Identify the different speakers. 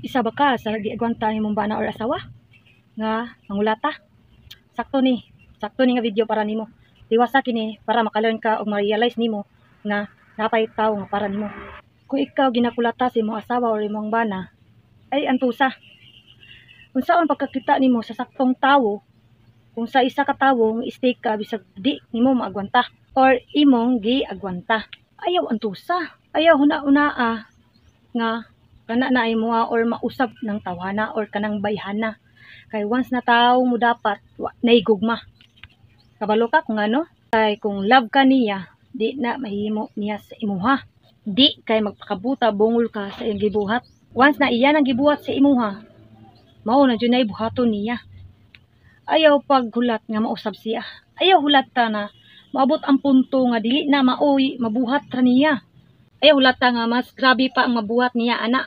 Speaker 1: Isa ba ka sa giagwanta imong bana or asawa nga mangulata? Sakto ni, sakto ni nga video para nimo. Tiwasa kini para maka-learn ka og ma-realize nimo nga napay tawo nga para nimo. Kung ikaw ginakulata sa imong asawa or imong bana, ay antusa. Unsaon pagkakita nimo sa saktong tawo kung sa isa ka tawo nga stay ka bisag di nimo maagwanta or imong giagwanta? Ayaw antusa. Ayaw huna-hunaa nga kana na imoha or mausab ng tawhana or kanang bayhana. Kay once na tawo mo, dapat wa nay gugma. Kabalo ka kung ano? Kay kung love ka niya, di na mahimo niya sa imuha. Di kay magpakabuta bungol ka sa iyang gibuhat. Once na iya nang gibuhat sa imuha, mao na jud nay buhaton niya. Ayaw paghulat nga mausab siya. Ayaw hulat ta na maabot ang punto nga dili na maoy mabuhat ra niya. Ayaw hulata nga mas grabe pa ang mabuhat niya ana.